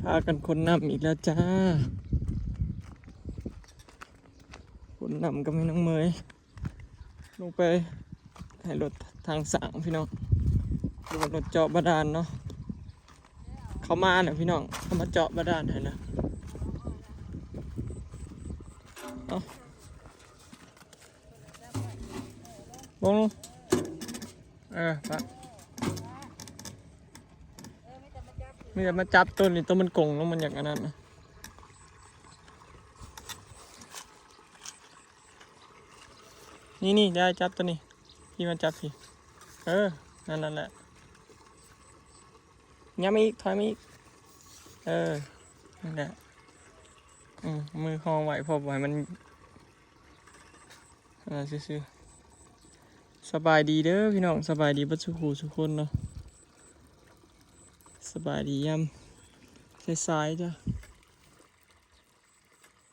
ພາກັນຂົນນ້ຳອີກແລ້ວຈ້າ ຂົນນ້ຳກັບແມ່ນ້ອງເມຍ ລົງໄປໃຫ້ລົດທາງສ້າງພີ່ນ້ອງ ຫຼືວ່າລົດເຈາະບາດານເນາະ ເຂົາມາແລ້ວພີ່ນ້ອງ ເຂົາມາເຈາະບາດານໃຫ້ແລ້ວ ເອົາ ລົງ ເອີ ປະ ມີແຕ່ມາຈັບໂຕນີ້ ໂຕມັນກົງລົງ ມັນຢາກອັນນັ້ນນະ ນີ້ໆ ໄດ້ ຈັບໂຕນີ້ ພີ່ມາຈັບພີ້ ເອີ ນັ້ນ ນັ້ນແຫຼະ ຍັບມາອີກ ຖອຍມາອີກ ເອີ ນັ້ນແຫຼະ ອືມ ມືຮອງໄວ້ ພໍບໍ່ໃຫ້ມັນ ອ່າ ຊື່ໆ ສະບາຍດີເດີພີ່ນ້ອງ ສະບາຍດີເບິດສູ່ຜູ້ສູ່ຄົນເນາະ ສະບາຍດີຍາມສາຍໆ ຈ້າ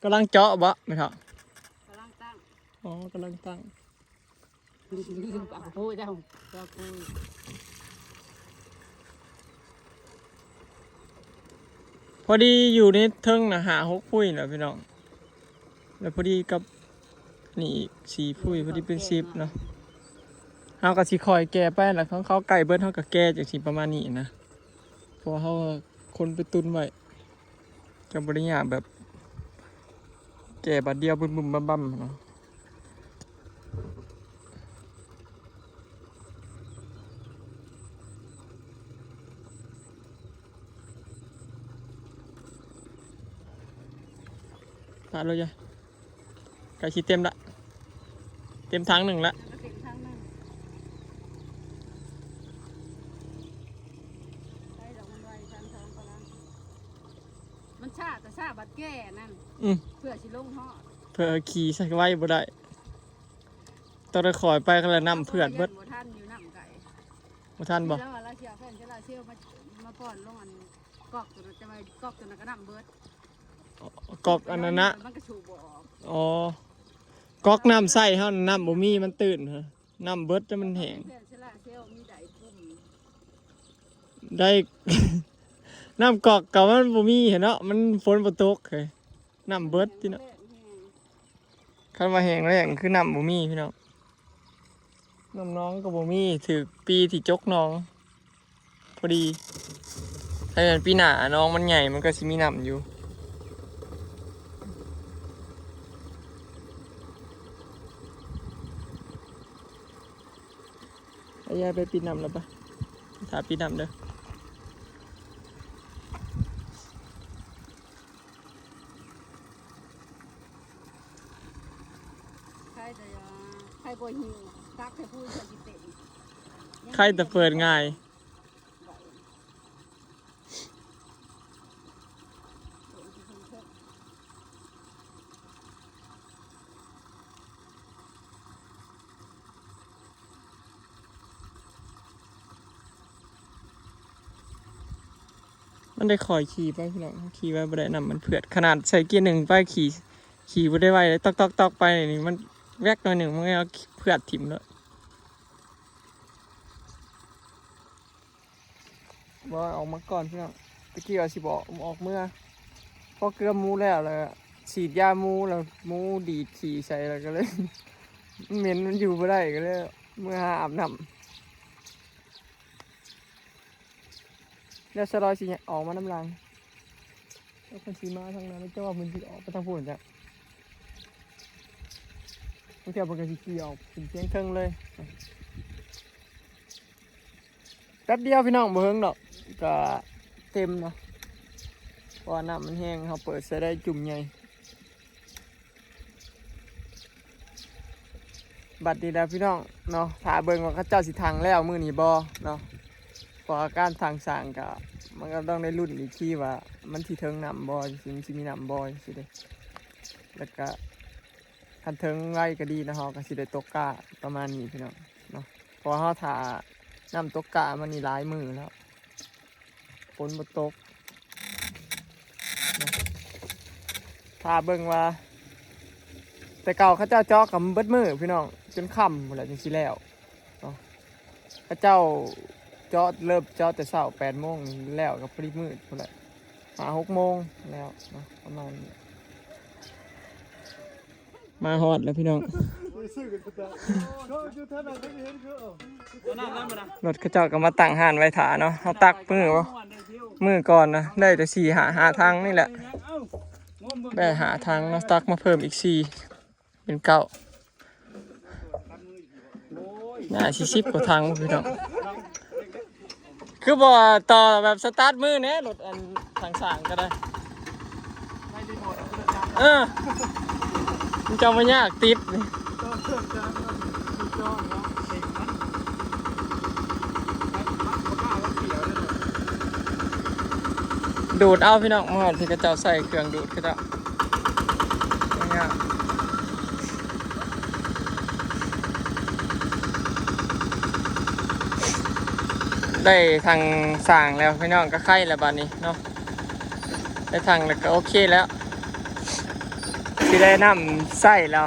ກຳລັງເຈາະບໍ່ແມ່ເຖົ້າ? ກຳລັງຕັ້ງ ອໍ ກຳລັງຕັ້ງ ເອົາຜູ້ເຈົ້າ ເຈົ້າຜູ້ ພໍດີຢູ່ໃນເທິງນະ ຫ້າຫົກຜູ້ແຫຼະພີ່ນ້ອງ ແລ້ວພໍດີກັບນີ້ອີກສີ່ຜູ້ ພໍດີເປັນສິບເນາະ ເຮົາກໍຊິຄ່ອຍແກ່ໄປລະ ຂອງເຂົາໃກ້ເບິດ ເຮົາກໍແກ່ຈັ່ງຊີ້ ປະມານນີ້ນະ ເພາະວ່າເຮົາຄົນໄປຕຸນໄວ້ ກໍບໍ່ໄດ້ຍາກແບບແກ່ບາດດຽວບຶ້ມໆບັ້ມໆເນາະ ປະໂລດ ໃກ້ຊິເຕັມລະ ເຕັມຖັງໜຶ່ງລະ ຍັງບໍ່ເຕັມຖັງໜຶ່ງ ໄປດອກ ມັນໄວ ທັງສອງກຳລັງ ມັນຊ້າ ແຕ່ຊ້າບັດແກ່ນັ້ນ ອືມ ເພື່ອຊິລົງຮອດ ເພື່ອຂີ່ໃສ່ໄວບໍ່ໄດ້ ຕ້ອງໄດ້ຄ່ອຍໄປ ຄັນລະນ້ຳເຜືອດເບິດ ບໍ່ທັນຢູ່ ນ້ຳໃກ້ ບໍ່ທັນບໍ່ ແລ້ວວ່າລາວຊິເອົາແຜ່ນໂຊລາເຊວມາ ມາປ່ອນລົງອັນ ກອກຕົວນັ້ນ ແຕ່ວ່າກອກຕົວນັ້ນກໍນ້ຳເບິດ ກອກອັນນັ້ນນະ ມັນກໍສູບບໍ່ອອກ ອໍ ກອກນ້ຳໃຊ້ເຮົາ ນ້ຳບໍ່ມີ ມັນຕື້ນ ນ້ຳເບິດ ແຕ່ມັນແຫ້ງ ເພື່ອນໂຊລາເຊວມີໄດ້ຄຸມ ໄດ້ ນ້ຳກອກກໍມັນບໍ່ມີຫັ້ນເນາະ ມັນຝົນບໍ່ຕົກເຮີ້ຍ ນ້ຳເບິດຕິເນາະ ຄັນວ່າແຫ້ງແລ້ງຄືນ້ຳບໍ່ມີພີ່ນ້ອງ ນ້ຳໜອງກໍບໍ່ມີ ຖືກປີທີ່ຈົກໜອງ ພໍດີ ຖ້າແມ່ນປີໜ້າໜອງມັນໃຫຍ່ ມັນກໍຊິມີນ້ຳຢູ່ ອາຍາຍໄປປີນນ້ຳແລ້ວປະ ຖ້າປີນນ້ຳເດີ ໃຄແຕ່ ໃຄບໍ່ຫິວ ຕັກໃສ່ພູເທື່ອຊິເຕັມ ໃຄແຕ່ເປີດງ່າຍ. ມັນໄດ້ຄ່ອຍຂີ່ໄປພີ່ນ້ອງ ຂີ່ໄວບໍ່ໄດ້ ນ້ຳມັນເຜືອດ ຂະໜາດໃສ່ເກຍໜຶ່ງໄປ ຂີ່ ຂີ່ບໍ່ໄດ້ໄວເລີຍ ຕອກໆໆໄປນີ້ ມັນແວັກໜ້ອຍໜຶ່ງ ມັນກໍເຜືອດຖິ້ມໂລດ. ບໍ່ ອອກມາກ່ອນພີ່ນ້ອງ ຕະກີ້ວ່າຊິບໍ່ອອກເມືອ ພໍເກືອໝູແລ້ວ ແລ້ວສີດຢາໝູ ແລ້ວໝູດີດຂີ້ໃສ່ ແລ້ວກໍເລີຍ ມັນເໝັນ ມັນຢູ່ບໍ່ໄດ້ ກໍເລີຍເມືອຫາອາບນ້ຳ ແລ້ວສະລອຍຊິອອກມານຳຫຼັງ ແລ້ວເພິ່ນຊິມາທາງນັ້ນ ແລ້ວເຈົ້າວ່າເພິ່ນຊິອອກໄປທາງພຸ້ນຈ້ະ ບາງເທື່ອເພິ່ນກໍຊິຂີ່ອອກຂຶ້ນທຽງເທິງເລີຍ. ແປັບດຽວພີ່ນ້ອງ ບໍ່ເຖິງດອກ ກະເຕັມເນາະ ເພາະວ່ານ້ຳມັນແຮງ ເຮົາເປີດໃສ່ໄດ້ຈຸ່ມໃຫຍ່. ບັດນີ້ລະພີ່ນ້ອງເນາະ ຖ້າເບິ່ງວ່າເຂົາເຈົ້າຊິຖັງແລ້ວມື້ນີ້ບໍ່ເນາະ ເພາະວ່າການສ້າງສ້າງກະ ມັນກໍຕ້ອງໄດ້ລຸ້ນອີກທີວ່າມັນຊິເຖິງນ້ຳບໍ່ ມັນຊິມີນ້ຳບໍ່ ຈັ່ງຊີ້ເດ້ ແລ້ວກະ ຄັນເຖິງໄວກໍດີເນາະ ເຮົາກໍຊິໄດ້ຕົກກ້າປະມານນີ້ພີ່ນ້ອງເນາະ ເພາະວ່າເຮົາຖ້ານ້ຳຕົກກ້າມານີ້ຫຼາຍມື້ແລ້ວ ຝົນບໍ່ຕົກເນາະ ຖ້າເບິ່ງວ່າ ແຕ່ເກົ່າເຂົາເຈົ້າເຈາະກໍເບິດມື້ພີ່ນ້ອງ ຈົນຄ່ຳພຸ້ນແຫຼະ ຈັ່ງຊິແລ້ວເນາະ ເຂົາເຈົ້າເຈາະ ເລີ່ມເຈາະແຕ່ເຊົ້າແປດໂມງ ແລ້ວກໍພໍດີມືດພຸ້ນແຫຼະ ຫ້າຫົກໂມງແລ້ວເນາະ ປະມານນີ້ ມາຮອດແລ້ວພີ່ນ້ອງ. ລົດເຂົາເຈົ້າກໍມາຕັ້ງຮ້ານໄວ້ຖ້າເນາະ. ເຮົາຕັກມື້ບໍ່ ມື້ກ່ອນນະ ໄດ້ແຕ່ສີ່ຫ້າ ຫ້າຖັງນີ້ແຫຼະ ໄດ້ຫ້າຖັງເນາະ ຕັກມາເພີ່ມອີກສີ່ ເປັນເກົ້າ ໜ້າຊິສິບກວ່າຖັງພີ່ນ້ອງ. ຄືບໍ່ຕໍ່ແບບສະຕາດມືແດ່ ລົດອັນທາງສ້າງກໍໄດ້. ເອີ ມັນຈະບໍ່ຍາກຕິດນີ້ ດູດເອົາພີ່ນ້ອງ. ມາຮອດທີ່ເຂົາເຈົ້າໃສ່ເຄື່ອງດູດເຂົາເຈົ້າ ໄດ້ທາງສ້າງແລ້ວພີ່ນ້ອງ ກໍໄຄແລ້ວບາດນີ້ເນາະ ໄດ້ທາງແລ້ວກໍໂອເຄແລ້ວ ຊິໄດ້ນ້ຳໃຊ້ແລ້ວ.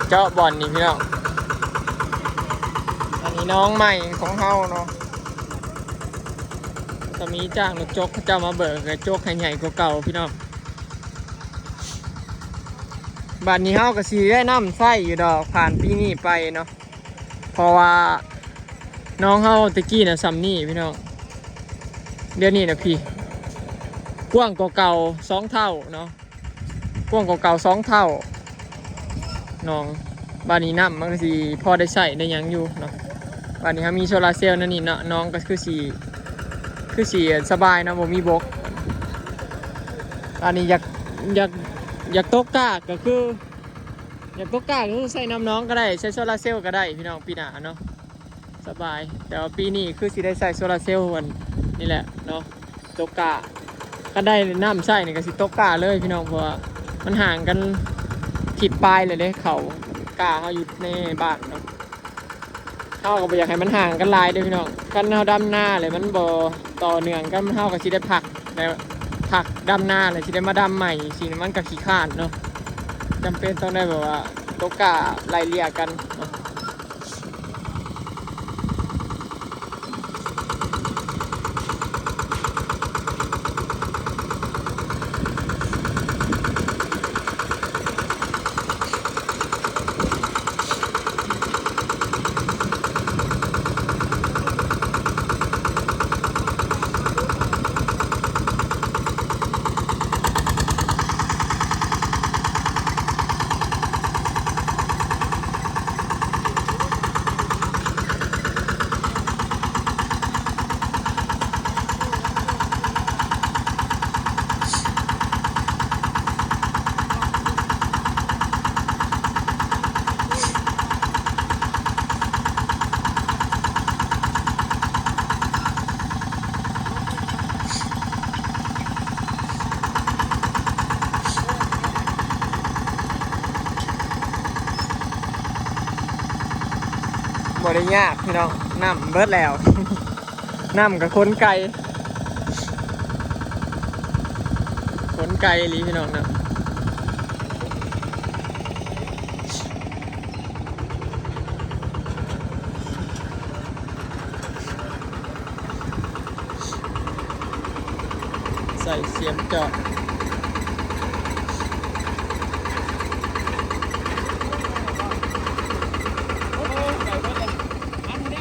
ເຈາະບ່ອນນີ້ພີ່ນ້ອງ ອັນນີ້ໜອງໃໝ່ຂອງເຮົາເນາະ. ກໍມີຈ້າງລົດຈົກເຂົາເຈົ້າມາເບີກ ກໍຈົກໃຫ້ໃຫຍ່ກວ່າເກົ່າພີ່ນ້ອງ. ບາດນີ້ເຮົາກໍຊິໄດ້ນ້ຳໃຊ້ຢູ່ດອກ ຜ່ານປີນີ້ໄປເນາະ ເພາະວ່າໜອງເຮົາແຕ່ກີ້ນະສ່ຳນີ້ພີ່ນ້ອງ ດຽວນີ້ນະພີ້ ກວ້າງກວ່າເກົ່າສອງເທົ່າເນາະ ກວ້າງກວ່າເກົ່າສອງເທົ່າໜອງ. ບາດນີ້ນ້ຳມັນກໍຊິພໍໄດ້ໃຊ້ໄດ້ຫຍັງຢູ່ເນາະ. ບາດນີ້ເຮົາມີໂຊລາເຊວແນວນີ້ເນາະ ໜອງກໍຄືຊິ ຄືຊິສະບາຍເນາະ ບໍ່ມີບົກ. ບາດນີ້ຢາກ ຢາກ ຢາກຕົກກ້າກໍຄື ຢາກຕົກກ້າກໍຄືໃຊ້ນ້ຳໜອງກໍໄດ້ ໃຊ້ໂຊລາເຊວກໍໄດ້ພີ່ນ້ອງ ປີໜ້າເນາະ ສະບາຍ. ແຕ່ວ່າປີນີ້ຄືຊິໄດ້ໃຊ້ໂຊລາເຊວອັນນີ້ແຫຼະເນາະ ຕົກກ້າ. ຄັນໄດ້ນ້ຳໃຊ້ນີ້ກໍຊິຕົກກ້າເລີຍພີ່ນ້ອງ ເພາະວ່າມັນຫ່າງກັນທິດປາຍເລີຍເດ້ ເຂົ້າກ້າເຮົາຢູ່ໃນບ້ານເນາະ. ເຮົາກໍບໍ່ຢາກໃຫ້ມັນຫ່າງກັນຫຼາຍເດ້ພີ່ນ້ອງ. ຄັນເຮົາດຳນາແລ້ວມັນບໍ່ຕໍ່ເນື່ອງກັນ ເຮົາກໍຊິໄດ້ພັກ ໄດ້ພັກດຳນາ ແລ້ວຊິໄດ້ມາດຳໃໝ່ ຊິມັນກໍຂີ້ຄ້ານເນາະ. ຈຳເປັນຕ້ອງໄດ້ແບບວ່າຕົກກ້າໄລ່ເລ່ຍກັນເນາະ. ບໍ່ໄດ້ຍາກພີ່ນ້ອງ ນ້ຳເບິດແລ້ວ ນ້ຳກໍຂົນໄກ່ ຂົນໄກ່ອີ່ຫຼີພີ່ນ້ອງເນາະ. ໃສ່ສຽມຈອກ ໂອ້ ໄປເບິດເລີຍ ອັນນີ້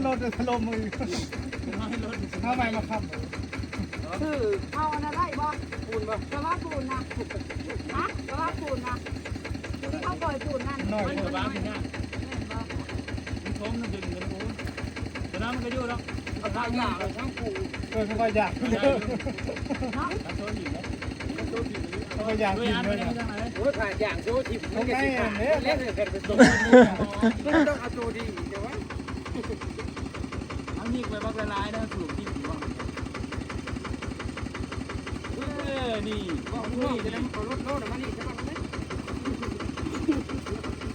ລົດ ລົດລົງມືອີກ ເອົາໃໝ່ມາຄ້ຳ ຄືເອົາອັນນັ້ນໄດ້ບໍ່? ປູນບໍ່? ກະວ່າປູນນະ ຮະ? ກະວ່າປູນນະ ທີ່ເຂົາປ່ອຍປູນນັ້ນ ໜ້ອຍ ມັນກະວ່າມັນຍາກ ແມ່ນບໍ່? ມັນທົມ ມັນດຶງ ມັນໂອ້ຍ ແຕ່ນັ້ນມັນກະຢູ່ດອກ ເອົາປາຢາງທັງປູ ເອີ ກະວ່າຢາກ ເນາະ ກະວ່າຢາກ ໂອ້ຍ ປາຢາງໂຊຖິ້ມ ມັນກະຊິຂາດ ເລະ ເລະ ເລະ ເລະ ຕ້ອງເອົາໂຕດີ ເດ ເອົານີ້ໄປບັກຫຼາຍໆ ເດີ ສູບດິບຢູ່ວ່າ ເອີ ນີ້ ເອົາລົດໂລດມານີ້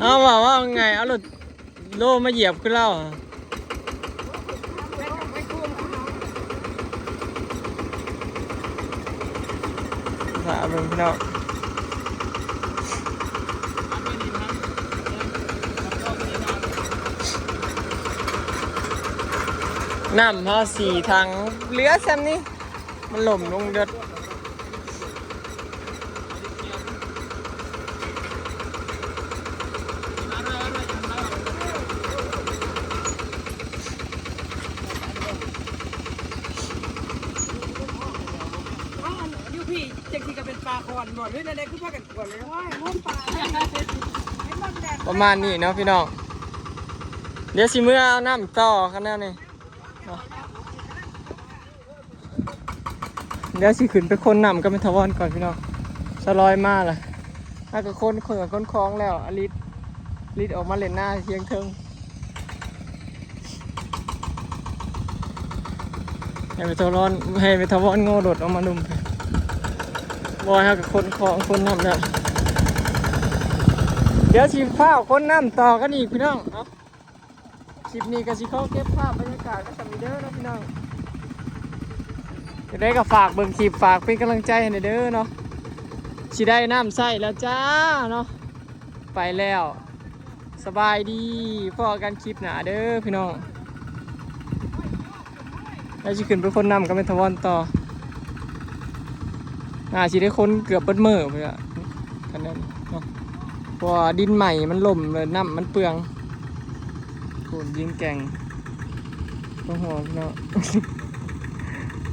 ເອົາ ເວົ້າ ເວົ້າງ່າຍ ເອົາລົດໂລມາຢຽບຄືລາວ ຖ້າເບິ່ງພີ່ນ້ອງ ນ້ຳເຮົາສີ່ຖັງ ເຫຼືອຊ່ຳນີ້ ມັນຫຼົ່ມລົງເດີດ ເອົ້າ ອັນຢູ່ພີ້ ຈັກຊິກະເປັນປາຄອນບໍ່ ຫຼືແນວໃດ ຄືພາກັນກວນເລີຍ ໂອ້ຍ ງົມປາ ປະມານນີ້ເນາະພີ່ນ້ອງ ດຽວຊິເມືອເອົານ້ຳຕໍ່ ຄັນແນວນີ້ເນາະ ດຽວຊິຂຶ້ນໄປຂົນນ້ຳກັບແມ່ຖາວອນກ່ອນພີ່ນ້ອງ ສາວລອຍມາລະ ຫາກະຂົນເຄື່ອງຂົນຂອງແລ້ວ ອາລິດ ລິດອອກມາຫຼິ້ນນາທຽງເທິງ ໃຫ້ແມ່ຖາວອນ ໃຫ້ແມ່ຖາວອນໂງ່ລົດອອກມາລຸ່ມ ບອຍເຮົາກະຂົນຂອງຂົນນ້ຳແລ້ວ ດຽວຊິຟ້າວຂົນນ້ຳຕໍ່ກັນອີກພີ່ນ້ອງ ເອົາ ຄລິບນີ້ກະຊິຂໍເກັບພາບບັນຍາກາດໄວ້ຊ່ຳນີ້ເດີເນາະພີ່ນ້ອງ ຈັ່ງໃດກະຝາກເບິ່ງຄລິບ ຝາກເປັນກຳລັງໃຈໃຫ້ແດ່ເດີເນາະ ຊິໄດ້ນ້ຳໃຊ້ແລ້ວຈ້າເນາະ ໄປແລ້ວ ສະບາຍດີ ພໍ້ກັນຄລິບໜ້າເດີພີ່ນ້ອງ ແລ້ວຊິຂຶ້ນໄປຂົນນ້ຳກັບແມ່ຖາວອນຕໍ່ ໜ້າຊິໄດ້ຂົນເກືອບເບິດມື້ພຸ້ນລະ ຄັນນັ້ນເນາະ ເພາະວ່າດິນໃໝ່ມັນຫຼົ່ມ ແລ້ວນ້ຳມັນເປືອງ ໂພດຍິງແກ່ງ ໂອ້ໂຫ ພີ່ນ້ອງ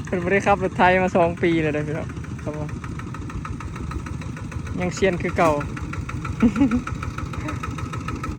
ເພິ່ນບໍ່ໄດ້ຂັບລົດໄຖມາສອງປີແລ້ວເດີພີ່ນ້ອງ ຄັບ ຍັງຊຽນຄືເກົ່າ